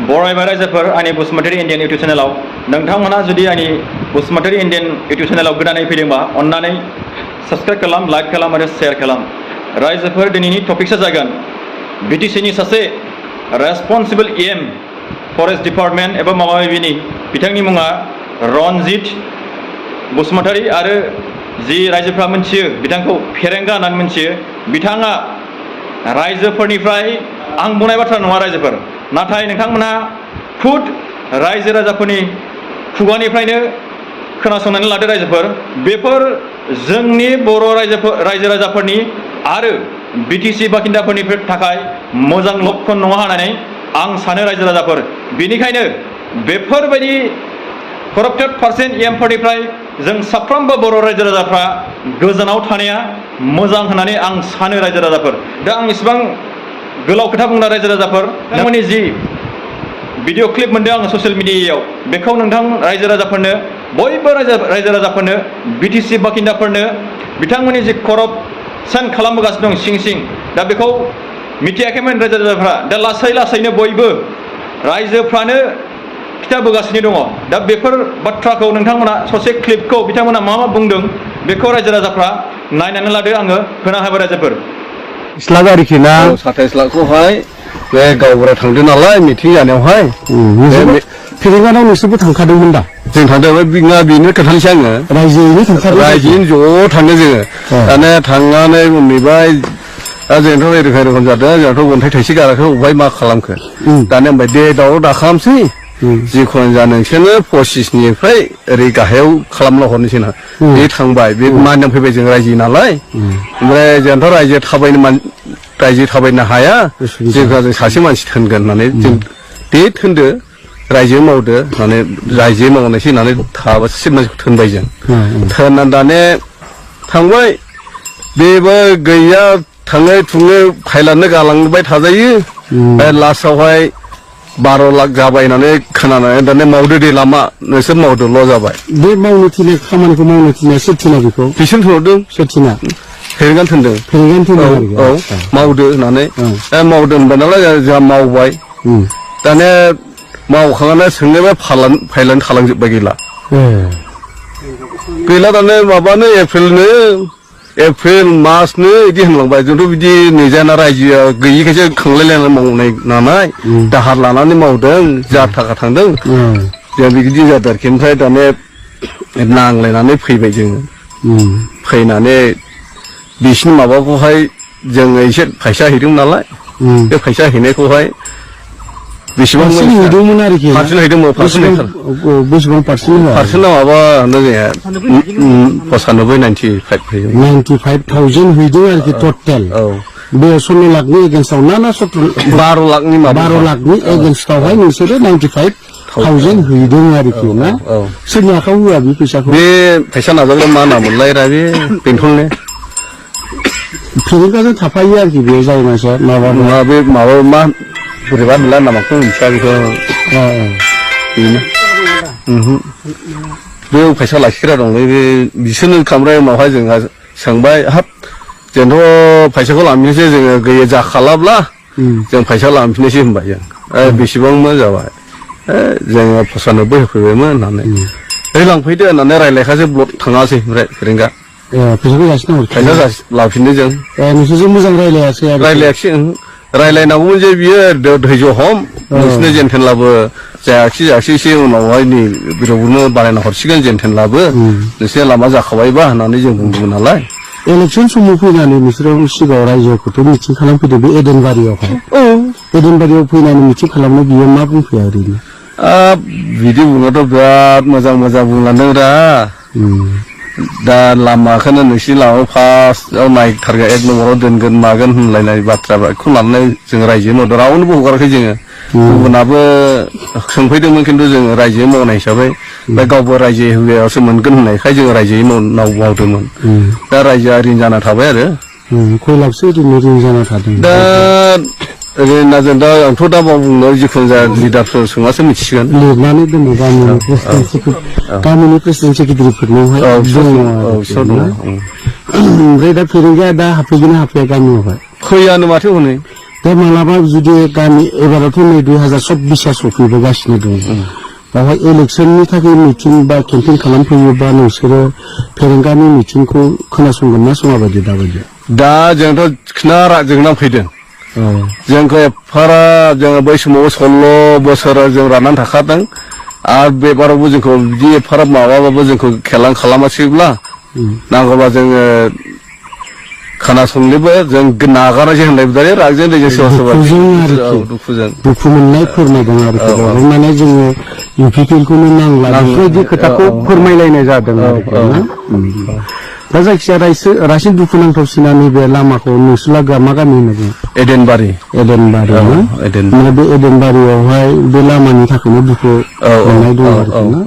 बरायबाय रायजोफोर आंनि Basumatary Indian YouTube चेनेलाव नोंथांमोना जुदि आंनि बसुमतारी इन्डियान इउटुब चेनेलाव गोदानै फैदोंबा अन्नानै साबस्क्राइब खालाम लाइक खालाम आरो शेयार खालाम रायजोफोर दिनैनि टपिक्सआ जागोन बिटिसिनि सासे रेसपन्सिबल एम फरेस्ट डिपार्टमेन्ट एबा माबा माबिनि बिथांनि मुङा रनजित बसुमतारी आरो जि रायजोफ्रा मोनथियो बिथांखौ फेरेंगा होननानै मोनथियो बिथाङा रायजोफोरनिफ्राय आं बुंनाय बाथ्रा नङा रायजोफोर नाथाय नोंथांमोनहा खुद रायजो राजाफोरनि खुगानिफ्रायनो खोनासंनानै लादो रायजोफोर बेफोर जोंनि बर' रायजो राजाफोरनि आरो बिटिसि बासिन्दाफोरनि थाखाय मोजां लक्षण नङा होननानै आं सानो रायजो राजाफोर बेनिखायनो बेफोरबायदि करप्टेड पार्सेन्ट एमफोरनिफ्राय जों साफ्रोमबो बर' रायजो राजाफ्रा गोजानाव थानाया मोजां होननानै आं सानो रायजो राजाफोर दा आं इसिबां गोलाव खोथा बुंना रायजो राजाफोर नोंथांमोननि जि भिडिअ क्लिप मोनदों आङो ससियेल मिडियायाव बेखौ नोंथां रायजो राजाफोरनो बयबो रायजो राजाफोरनो बिटिसि बासिन्दाफोरनो बिथांमोननि जि करपसन खालामबोगासिनो दं सिं सिं दा बेखौ मिथियाखैमोन रायजो राजाफ्रा दा लासै लासैनो बयबो रायजोफ्रानो खिथाबोगासिनो दङ दा बेफोर बाथ्राखौ नोंथांमोना ससे क्लिपखौ बिथांमोना मा बुंदों बेखौ रायजो राजाफ्रा नायनानै लादो आङो होना होबाय रायजोफोर 27 लाख आरोखि ना 27 लाखखौहाय बे गावबुरा थांदों नालाय मिटिं जानायावहाय फेरेंगानाव नोंसोरबो थांखादोंमोन दा जों थांदों बेनो खोन्थानोसै आङो रायजोयैनो थांखादों रायजोयैनो ज' थांदों जोङो दाने थांनानै बुंहैबाय दा जोंथ' रोखोम जादों जोंथ' अन्थाइ थाइसे गाराखै अबेहाय मा खालामखो दाने होनबाय दे दावराव दाखालामसै जिखुनु जा नोंसोरनो 25 निफ्राय ओरै गाहायाव खालामना हरनोसै ना बे थांबाय बे मानिनानै फैबाय जों रायजो नालाय ओमफ्राय जोंथ' रायजो थाबायनो हाया जोंहा जों सासे मानसि थोनगोन होननानै जों दे थोनदो रायजो मावदो होननानै रायजो मावनायसै होननानै थाबासो मानसिखौ थोनबाय जों थोननानै दाने थांबाय बेबो गैया थाङै थुङै फाइलानो गालांबाय थाजायो लास्टआवहाय 12 लाख जाबाय होननानै खोनानानै दाने मावदो दे लामा नोंसोर मावदोल' जाबाय बे मावनो थिनाय खामानिखौ मावनो थिनाया सोर थिना बेखौ बिसोर थोनहरदों सोर थिना फेरेंगान थोनदों औ मावदो होननानै मावदो होनबाय नालाय जोंहा मावबाय दाने मावखांनानै सोंनायबा फाइलानो थालांजोब्बाय गैला दाने माबानो एप्रिल मार्चनो बिदि होनलांबाय जोंथ' बिदि नैजाना रायजोआ गैयिखायसो खांलायलायनानै मावनाय नालाय दाहार लानानै मावदों जा थाखा थांदों जों बिदि जादों आरोखि ओमफ्राय दाने नांलायनानै फैबाय जोङो फैनानै बिसिनि माबाखौहाय जोङो एसे फैसा हैदों नालाय बे फैसा हैनायखौहाय बेसेबां हैदोंमोन आरोखि पारसेन्ट हैदोंमोन बेसेबां पारसेन्टआ माबा होनदों जोंहा 95,000 हैदों आरोखि टटेल बे 16 लाखनि एगेन्स्टआव ना 12 लाखनि 12 लाखनि एगेन्स्टआवहाय नोंसोरो 95,000 हैदों आरोखि ना सोरनि आखायाव होआ बे फैसाखौ बे फैसा नाजाग्रा मा नामोनलाय रा बे बेंथलनि फेरेंगाजों थाफायो आरोखि बे जाय मानसिया माबा बे माबा मा बोरैबा मोनला नामाखौ मिथिया बेखौ बे फैसा लाखिग्रा दंलै बे बिसोरनो खामबाय उनावहाय जोंहा सोंबाय हाब जोंथ' फैसाखौ लांफिननोसै जोङो गैया जाखालाब्ला जों फैसा लांफिननोसै होनबाय जों बेसेबांमोन जाबाय जोङो 95 होफैबायमोन होननानै लांफैदो होननानै रायलायखासै ब्लक थाङासै ओमफ्राय फेरेंगा फैसाखौ जासिनो फैसा लाफिनदो जों नोंसोरजों मोजां रायलायाखै रायलायनांगौमोन जे बियो धैर्य हम नोंसोरनो जेनथेनलाबो जायाखै एसे उनावहाय नै बिरावनो बानायना हरसिगोन जेनथेनलाबो नोंसोरनि लामा जाखाबायबा होननानै जों बुंदोंमोन नालाय इलेक्सन समाव फैनानै नोंसोरो सिगाङाव रायजोखौथ' मिथिं खालामफैदों बे एदेनबारियावहाय एदेनबारियाव फैनानै मिथिं खालामनो बियो मा बुंफैया ओरैनो बिदि बुङाथ' बिराद मोजां बुंलांदों दा लामाखौनो नोंसिनि लामायाव फार्स्टआव नायथारगोन 1 नम्बराव दोनगोन मागोन होनलायनाय बाथ्राखौ लानानै जों रायजो मावदों रावनोबो हगाराखै जोङो गुबुनाबो सोंफैदोंमोन खिन्थु जोङो रायजो मावनाय हिसाबै ओमफ्राय गावबो रायजो होयावसो मोनगोन होननायखाय जोङो रायजोयै मावदोंमोन दा रायजोआ रिन जाना थाबाय आरो खय लाखसो ओरैनो रिन जाना थादों दा ओरैनो जों दा आंथ' दा बुंनो जिखुनु जाया लिडारफोर सोंनासो मिथिसिगोन लिरनानै दोनो गामिनि प्रेसिडेन्ट सेक्रेटारिफोरनावहाय दङ ओमफ्राय दा फेरेंगाया दा हाबफैगोन ना हाबफैया गामियावहाय फैयानो माथो हनै दा मालाबा जुदि गामि एबारावथ' नै 2024 सफैबोगासिनो दं बावहाय इलेक्सननि थाखाय मिटिं बा केम्पेइन खालामफैयोबा नोंसोरो फेरेंगानि मिटिंखौ खोनासंगोन ना सङा बायदि दाबायदि दा जोंथ' खिना रागजों नांफैदों जोंखौ एफाराब जोङो बै समाव 16 बोसोर जों राननानै थाखादों आरो बेबारावबो जोंखौ बिदि एफाराब माबाबाबो जोंखौ खेलां खालामासैब्ला नांगौबा जोङो खोनासंनोबो जों नागारनायसै होननाय बिदि रागजों सोरबा सोरबा दुखु मोननाय फोरमायदों आरोखि माने जोङो इउपिपिएलखौनो नांला बेफोरबायदि खोथाखौ फोरमायलायनाय जादों आरोखि ना दा जायखिजाया रासिन दुखुनांथावसिना नैबे लामाखौ नोंसोरला मा गामि होनना बुङो एदेनबारि माने बे एदेनबारियावहाय बे लामानि थाखायनो दुखु मोननाय दं आरोखि ना